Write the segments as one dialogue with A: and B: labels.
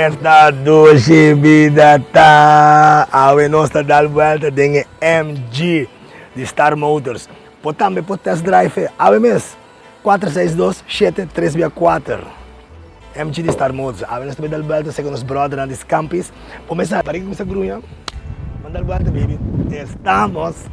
A: Esta dushi bida ta! Awe nos ta dal buelta den e MG di Star Motors. Bo tambe por test drive e awe mes. 462 7 3 kuater MG di Star Motors. Awe nos ta dal buelta serka nos brothernan di Scampis. Kuminsá, para kuminsá gruña. Ban dal buelta, baby. Estamos.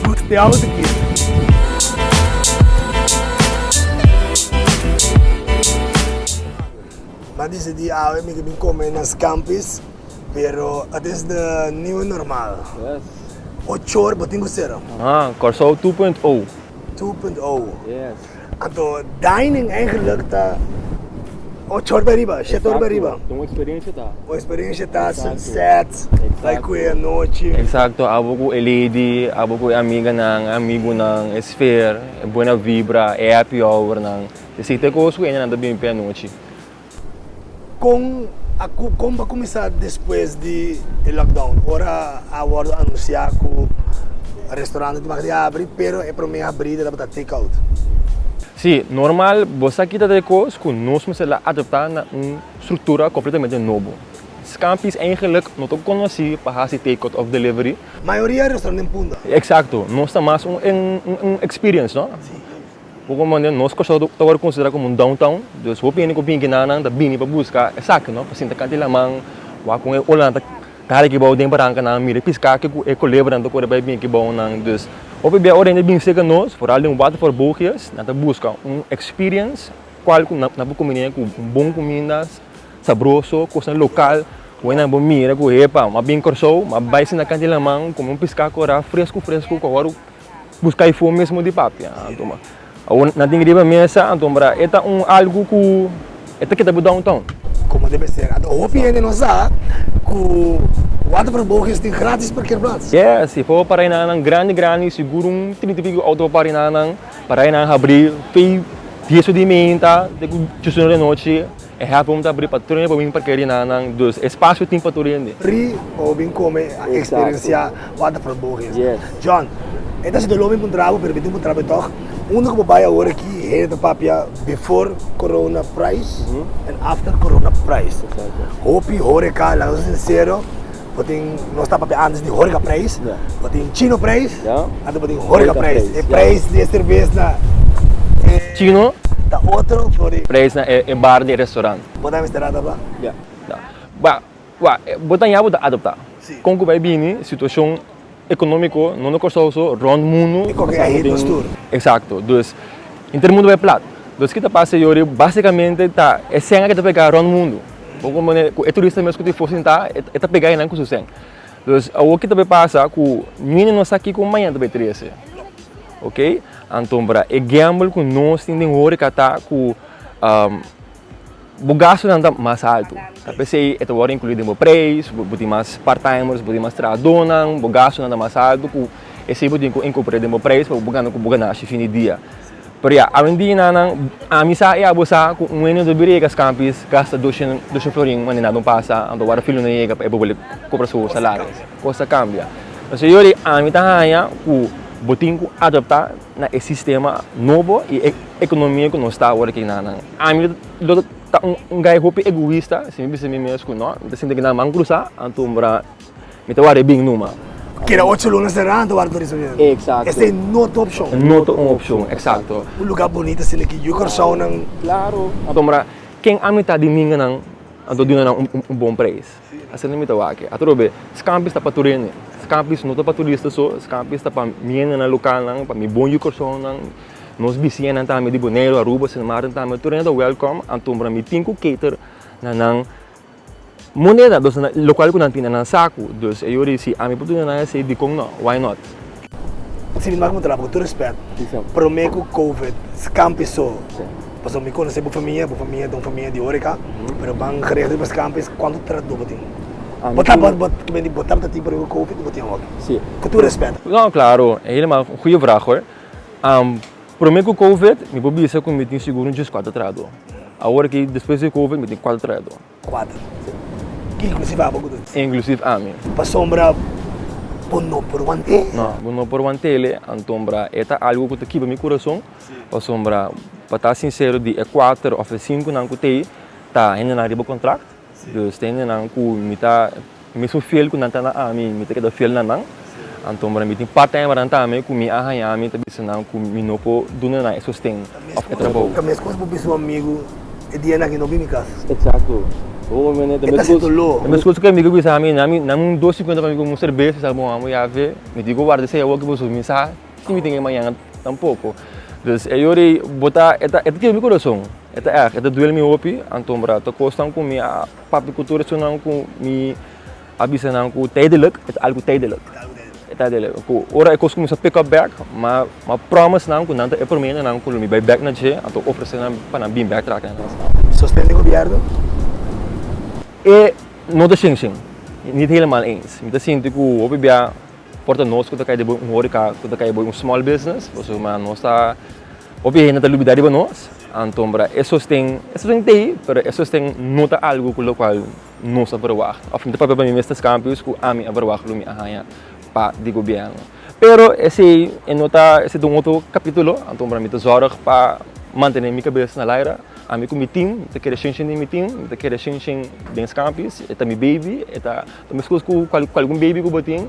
A: Gusta e auto aki. M'a disidí awe mi ke bin kome na Scampis, pero it is the new normal.
B: Yes.
A: Ocho or bo tin ku sera.
B: Ah, Kòrsou 2.0.
A: 2.0.
B: Yes.
A: Anto dining eigenlijk ta ocho or riba, 7 or riba.
B: Un eksperensia ta.
A: Un eksperensia ta
B: Eksakto.
A: Sunset, bai kue anochi.
B: Eksakto, abo ku e lady, abo ku e amiganan, amigunan, e sfeer, e buena vibra, e happy hournan. Esei ta e kos ku hende nan ta bin p'e anochi.
A: Kon a kon bo a kuminsá despues di e lockdown? Ora a wòrdu anunsiá ku restaurante ta di habri, pero e promé habrida tabata take out.
B: Sí, normal bo sa kita ta e kos ku nos mester a adaptá na un struktura kompletamente nobo. Scampis eigenlijk no ta konosí pa hasi take out òf delivery.
A: Mayoria restaurant den Punda.
B: Eksakto, nos ta mas un un experience, no?
A: Sí.
B: Poko manera nos Kòrsou ta wòrdu konsiderá komo un downtown, dus hopi hende ku bin kinanan ta bini pa buska esaki no, pa sinta kanti laman, wak kon e olanan ta hala aki bou den barankanan, mira e piská ku e kolebranan ta kore bai bin aki bounan. Dus hopi bia ora hende bin serka nos, foral den Waterford Boogjes, nan ta buska un experience kual ku nan por kombiné ku un bon kuminda sabroso, kosnan lokal, ku nan por mira ku hepa, m'a bin Kòrsou, m'a bai sinta kanti laman, kome un piská kòrá fresku fresku ku a wòrdu Busca e for mesmo di papia. Anto ma awor nan tin riba mesa anto mara e ta un algo cu e ta keda bo downtown.
A: Como debe ser. Anto hopi hende no sa cu Waterverboogjes tin gratis parkeerplaats.
B: Yes, si for para nan grandi grandi sigur un 30 y pico auto pa para nan, para nan habri fei dies di meinta te cu djusuna di anochi. E haven ta abri pa tur hende pa bin parkea di nan, dus espasio tin pa tur hende.
A: Ri pa bo bin kome a eksperensiá Waterverboogjes. John, e ta si doló mi puntra bo, pero mi tin puntra bo tòg. Unda ku bo bai awor aki hende ta papia before corona price and after corona price. Hopi horeca, laga nos sinsero, bo tin, nos ta papia antes di horeca prijs, bo tin chino prijs, anto bo tin horeca prijs. E prijs di e serbes na e
B: Chino
A: ta otro for di
B: prijs na e bar di e restaurant.
A: Bo ta mester adapta?
B: Ya. Ba, ba, bo ta ya bo ta adapta. Kon ku bai bini situashon ekonómiko no na Kòrsou so, rònt mundu.
A: E koke a hit nos tur.
B: Eksakto. Dus, henter mundu bai plat. Dus ki ta pasa yori básikamente ta e sèn a ke ta pega rònt mundu. Bo kompone ku e turista mes ku tin for sintá e ta pega einan ku su sèn. Dus awor ki ta bai pasa ku niun no sa kiko mañana ta bai trese. Ok, anto bra e gamble ku nos tin den horeca ta ku bo gastunan ta mas altu. Ta p'esei e ta wòrdu inkluí den bo preis, bo tin mas part-timers, bo tin mas trahadónan, bo gastunan ta mas altu ku esei bo tin ku inkorporá den bo preis pa bo gana ku bo ganashi fin di dia. Pero ya, awendia nan, ami sa i abo sa ku un hende no ta bira yega Scampis gasta 200 florin manera nan pasa, anto wara filo no yega pa e por bole kobra su salaris. Kos a kambia. Entonces yori ami ta haña ku bo tin ku adaptá na e sistema nobo i e ekonomia ku nos ta awor aki nan. Ami lo ta un guy hopi egoista si mi bisa mi mes ku no, mi ta sinti ku nan man krusá, anto Mi ta wak bin numa.
A: Keda ocho luna será anto wak turismo bini.
B: Exacto.
A: Esei no ta opshon.
B: No ta un opshon, exacto.
A: Un lugá bunita asina ki yu Kòrsounan.
B: Claro. Anto mira, ken a mitá di ninganan anto duna nan un bon preis? Asina mi ta wak. Atrobe, Scampis ta pa tur hende. Scampis no ta pa turista so, Scampis ta pa mi hendenan lokalnan, pa mi bon yu Kòrsounan, nos bisiñanan tambe di Boneiru, Aruba, Sint Maarten tambe, tur hende ta wèlkòm. Anto mira, mi tin ku cater na nan. Moneda, dus na lokual ku nan tin na nan saku, dus e yori si ami por duna nan esei dikon no, why not?
A: Si mi mag puntra bo ku tur respet, prome ku covid skampi so, pasobra mi konosé bo famia, bo famia ta un famia di horeca, pero ban gerecht riba skampi kuantu trahadó bo tin? Bo ta bo bo tabata tin prome ku covid o bo tin awor? Ku tur respet.
B: No, klaro, helemaal un goeie vraag hoor. Prome ku covid mi por bisa ku mi tin sigur un djeskuater trahadó. Awor aki despues di covid mi tin kuater trahadó.
A: Kuater. Inklusief abo ku ta.
B: Inklusief ami.
A: Pasobra bo no por want'é.
B: No, bo no por want'é, antombra e ta algu ku ta kibra mi kurason, pasobra pa ta sinsero di e kuater òf e sinkunan ku t'ei ta hendenan riba kontrakt. Dus ta hendenan ku mi ta mesun fiel ku nan ta na ami, mi ta keda fiel na nan. Anto mi tin part-timernan tambe ku mi a haña mi ta bisa nan ku mi no por duna nan e sosten òf e trabou.
A: Ta meskos bo bisa un amigu e dianan aki no bin mi kas.
B: Exacto.
A: E ta hasi doló.
B: Ta meskos ku e amigu bisa mi, nan un dos sinkuenta pa mi ku un serbes, mi sa bon amo yafe, mi tin ku warda esei awor ku pasobra mi sa si mi tin e mañana tampoco. Dus e yori bo ta e ta e ta kebra mi kurason, e ta ègt, e ta duel mi hopi, anto ta kosnan ku mi a papia ku tur esunnan ku mi a bisa nan ku tijdelijk, e ta algu tijdelijk. E ta tijdelijk. Ku ora e kos kuminsá pick up bek, m'a m'a promise nan ku nan ta e promé nan ku lo mi bai bek na dje, anto ofresé nan pa nan bin bek traha nan.
A: Sosten di gobièrnu?
B: E no ta shen shen, niet helemaal eens. Mi ta sinti ku hopi bia por ta nos ku ta kai den un horeca, ku ta kai den un small business, pasobra nos ta hopi hende ta lubidá riba nos, anto e sosten, e sosten t'ei, pero e sosten no ta algu ku lokual nos a verwacht of mi ta papia pa mi mes ta skampius ku ami a verwacht lo mi a haña pa di gobièrnu. Pero esei e no ta esei ta un otro kapítulo, anto mi ta zòrg pa mantené mi kabes na laira, ami ku mi tim, mi ta kere shen shen den mi tim, mi ta kere shen shen den skampius, e ta mi baby, e ta meskos ku algun baby ku bo tin,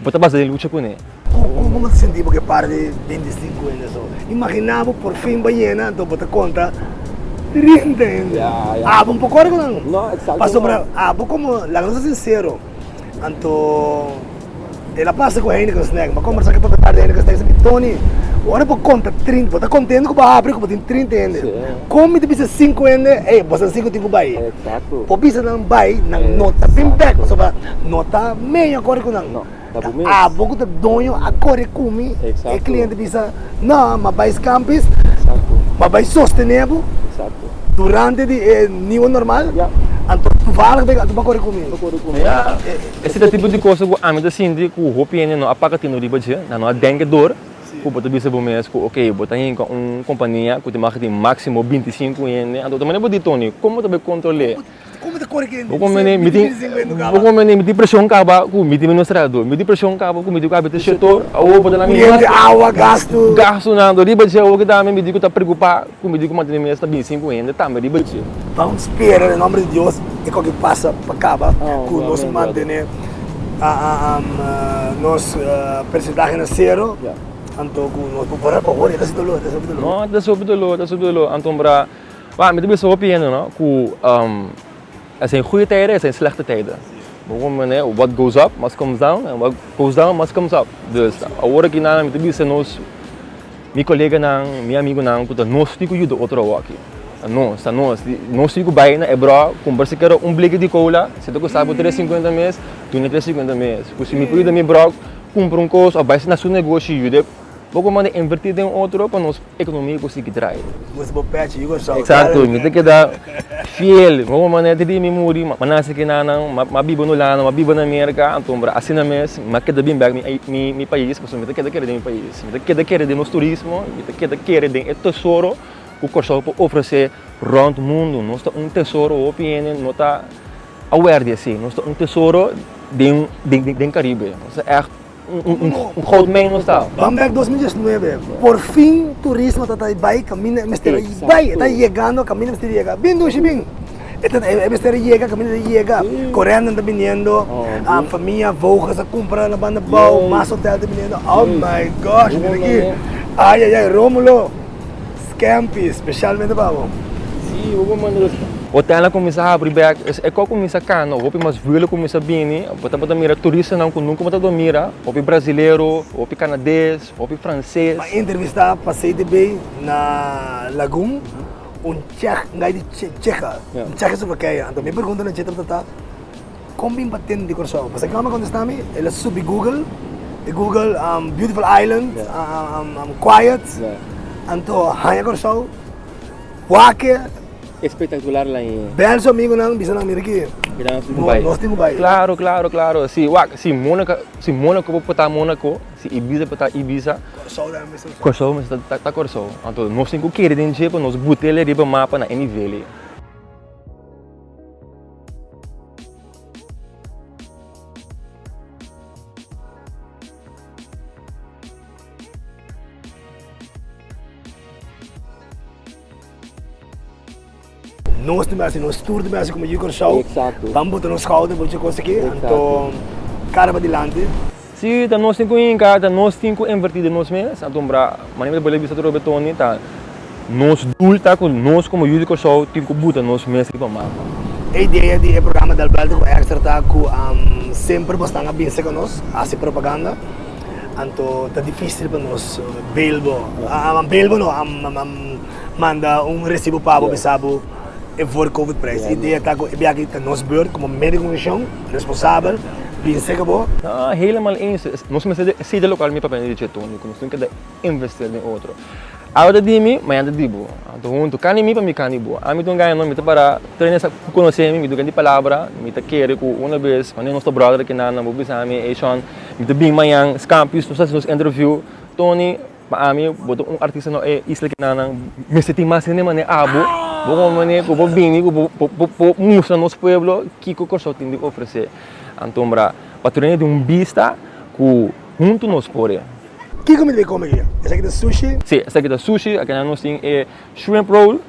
B: bo ta basa den lucha kuné.
A: Como bo ta sinti bo ke par di 25 hende so? Imagina bo por fin bo yena anto bo ta konta 30 hende. Abo un poko ora ku nan. Pasobra abo komo laga nos ta sinsero anto el a pasa ku Heineken Snack. Bo a kombersa ku e propietario di Heineken Snack i bisa Tony ora bo konta 30 bo ta kontento ku bo a habri ku bo tin 30 hende. Kon mi ta bisa sinku hende ey boso sinku tin ku bai. Bo bisa nan bai nan no ta bin bek pasobra no ta meña kore ku nan.
B: Ta bo mes.
A: Abo ku ta doño a kore ku mi.
B: Exacto.
A: E kliente bisa, No, m'a bai Scampis.
B: Exacto.
A: M'a bai sostené bo.
B: Exacto.
A: Durante di e niwo normal.
B: Ya.
A: Anto toevallig ben anto bo a kore ku mi.
B: Bo kore ku mi. Ya. Esei ta tipo di cosa ku ami ta sinti ku hopi hende no a paga tino riba dje, nan no a denke dor ku bo ta bisa bo mes ku ok bo ta hinka un kompania ku ta mag di máksimo 25 hende, anto ta manera bo di Tony, kon bo ta bai kontrol'é?
A: Como ta kore kende?
B: Bo komene mi tin bo komene mi tin preshon kaba ku mi tin administrador, mi tin preshon kaba ku mi tin ku habita shetor, awor bo ta na mi
A: Kuriente, awa, gastu.
B: Gastunan do riba dje awor ki tambe mi di ku ta preokupa ku mi di ku mantene mes ta bin sinku hende tambe riba dje.
A: Ban spera den nomber di Dios e koke pasa pa kaba ku nos mantene nos persentahe na sero anto ku nos por por e ta hasi dolor e ta hasi hopi dolor.
B: No e ta hasi hopi dolor e ta hasi hopi dolor anto bra. Maar mi ta bisa hopi hende no ku er zijn goede tijden, er zijn slechte tijden. Bo comprende? What goes up must comes down and what goes down must comes up. Dus awor aki nan mi ta bisa nos mi koleganan, mi amigunan ku ta nos tin ku yuda otro awor aki. Ta nos, ta nos. Nos tin ku bai na e bro kumpra sikiera un bliki di kola, si ta kosta bo tres sinkuenta mes, duna tres sinkuenta mes. Ku si mi por yuda mi bro kumpra un kos òf bai na su negoshi yuda. Bo ku manda invertí den otro pa nos ekonomia por sigui drai.
A: Gusta bo pechi, yu Kòrsou.
B: Eksakto, mi ta keda fiel. Bo ku manda te di mi muri, m'a nase kinanan, m'a biba na Hulanda, m'a biba na Merka, anto asina mes m'a keda bin bèk mi mi pais pasobra mi ta keda kere den mi pais. Mi ta keda kere den nos turismo, mi ta keda kere den e tesoro ku Kòrsou por ofresé rònt mundu. Nos ta un tesoro hopi hende no ta aware di esei. Nos ta un tesoro den den Karibe. Nos ta ègt. Un goudmijn nos ta.
A: Ban bek 2019, por fin turismo ta ta bai kaminda e mester a bai, e ta yegando kaminda e mester yega. Bin dushi bin! E ta e mester yega kaminda e ta yega. Korentenan ta biniendo, famia Vogels a kumpra na banda bou, mas hotel ta biniendo. Oh my gosh, mira aki. Ay ay ay, Romulo, Scampi, specialmente pa bo.
B: Sí, bo por manda los. Hotel a kuminsá habri bek, e kò kuminsá kana, hopi mas vuelo kuminsá bini, bo tabata mira turistanan ku nunka bo tabata mira, hopi brasilero, hopi kanades, hopi franses.
A: Mi a entrevistá pa CTB na Lagun un chèk, un gai di Checha, un Chechoslovakia, anto mi pregunta na dje tabata ta, Kon bin pa tende di Kòrsou? Pasobra kiko mi a kontestá mi, el a subi Google, e Google beautiful island, quiet, anto haña Kòrsou. Wak
B: Espectacular la e.
A: Bel su amigunan bisa nan mira aki.
B: Mira nos tin ku bai.
A: Nos tin ku bai.
B: Claro, claro, claro. Si wak, si Monaco, si Monaco por ta Monaco, si Ibiza por ta Ibiza.
A: Kòrsou tambe mester ta.
B: Kòrsou mester ta Kòrsou. Anto nos tin ku kere den dje pa nos but'el riba mapa na e nivel ei.
A: Nos ta hasi, nos tur ta hasi komo Yu Kòrsou. Ban bota nos skouder pa dje kos aki, anto kara pa dilanti.
B: Si, ta nos tin ku hinka, ta nos tin ku invertí den nos mes. Anto bra, manera mi ta bolbe bisa atrobe Tony, ta nos doel ta ku nos komo yu di Kòrsou tin ku buta nos mes riba mapa.
A: E idea di e programa Dal Buelta ku Extra ta ku semper bosnan a bin serka nos hasi propaganda, anto ta difísil pa nos bail bo, bail bo no, manda un resibo pa bo bisa bo e voor covid prijs. E idea ta ku e biaha aki ta nos beurt komo medio di komunikashon responsabel bin serka bo.
B: Ta helemaal eens. Nos mester di sede lokal mi papia di dje Tony ku nos tin keda investeer den otro. Awe ta di mi, mañana ta di bo. Anto huntu, kani mi pa mi kani bo. Ami ta un gana mi ta para train esa ku konosé mi, mi ta di palabra, mi ta kere ku una bes wanneer nos ta brother kinan bo bisa mi, ey Shon, mi ta bin mañan Scampis nos ta hasi nos interview. Tony, Pa ami bo ta un artista na e isla kinanan mester tin mas hende manera abo bo como manera ku bo bini ku bo por mustra nos pueblo kiko Kòrsou tin di ofresé. Anto bra pa tur hende tin un bista ku huntu nos por e.
A: Kiko mi debe kome aki? Esaki ta sushi?
B: Si, esaki ta sushi. Akinan nos tin e shrimp roll.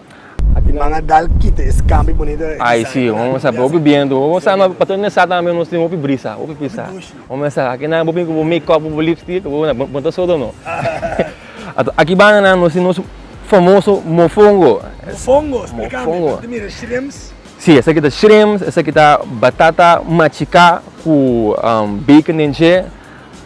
A: Man a dal kita e scampi bonito e
B: Ay si, bo sa hopi bientu, bo sa no pasobra den sa tambe nos tin hopi brisa, hopi pisa. Bo sa aki nan bo bin ku bo make up, bo lipstick, bo bo ta sodo no. Anto aki banda nan nos tin nos famoso mofongo.
A: Mofongo, splika mi, mi ta mira shrimps.
B: Si, esaki ta shrimps, esaki ta batata machiká ku bacon den dje.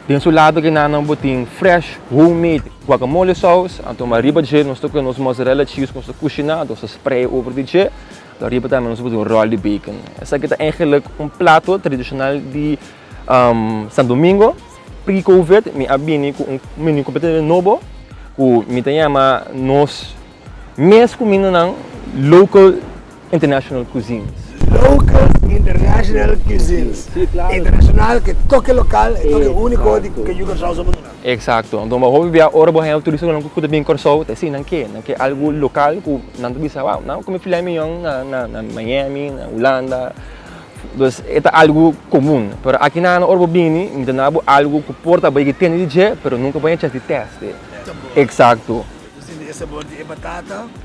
B: Den su lado kinan nan bo tin fresh homemade guacamole saus, anto mas riba dje nos ta kohe nos mozzarella cheese ku nos ta kushiná, nos ta spray over di dje, anto riba tambe nos ta pone un ròl di bacon. Esaki ta eigenlik un plato tradishonal di San Domingo. Pre-covid mi a bini ku un menu kompletamente nobo ku mi ta yama nos mes kumindanan local International cuisines.
A: Local international cuisines.
B: Sí, claro.
A: Internacional ke toke local, e toke único di ke yu Kòrsou so por duna.
B: Exacto. Anto bo hopi bia ora bo haña turistanan ku ta bin Kòrsou ta esei nan ke, nan ke algu lokal ku nan ta bisa wow, nan a kome filet mignon na na na Miami, na Hulanda. Dus e ta algu komun. Pero aki nan ora bo bini mi ta duna bo algu ku por ta bai tende di dje pero nunka bo haña chance di test e. Exacto.
A: Bo sinti e sabor di e batata.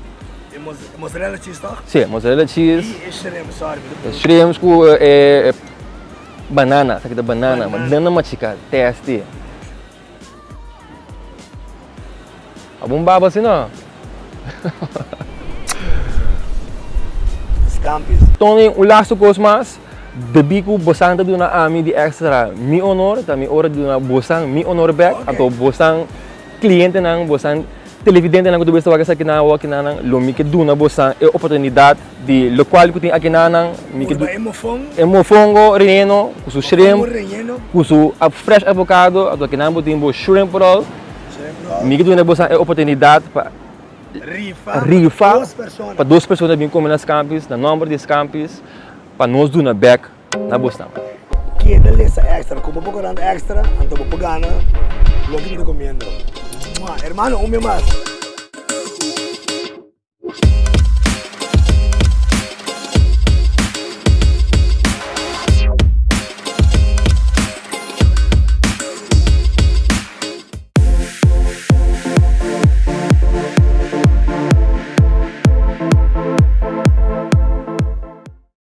A: E mozzarella cheese toch?
B: Sí, mozzarella cheese.
A: I e shrimp, sorry.
B: E shrimps ku e banana, esaki ta banana, banana machiká, testi. Abo un baba asina?
A: Scampis.
B: Tony, un lastu kos mas, debí ku bosan ta duna ami di extra mi honor, ta mi ora di duna bosan mi honor bèk, anto bosan klientenan, bosan Televidentenan ku ta besta wak esaki nan awor akinanan, lo mi ke duna bosan e oportunidat di lokual ku tin akinanan, mi ke
A: Purba e mofon.
B: E mofongo relleno ku su shrimp,
A: Mofongo relleno.
B: ku su fresh avocado, anto akinan bo tin bo shrimp roll.
A: Shrimp roll.
B: Mi ke duna bosan e oportunidat pa
A: Rifa,
B: rifa
A: pa dos persona.
B: pa dos persona bin kome na Scampis, na nòmber di Scampis, pa nos duna bèk na bosnan.
A: Keda lesa extra, kumpra bo korant extra, anto bo por gana loke bo ta komiendo. Mua! Hermano, un bia mas.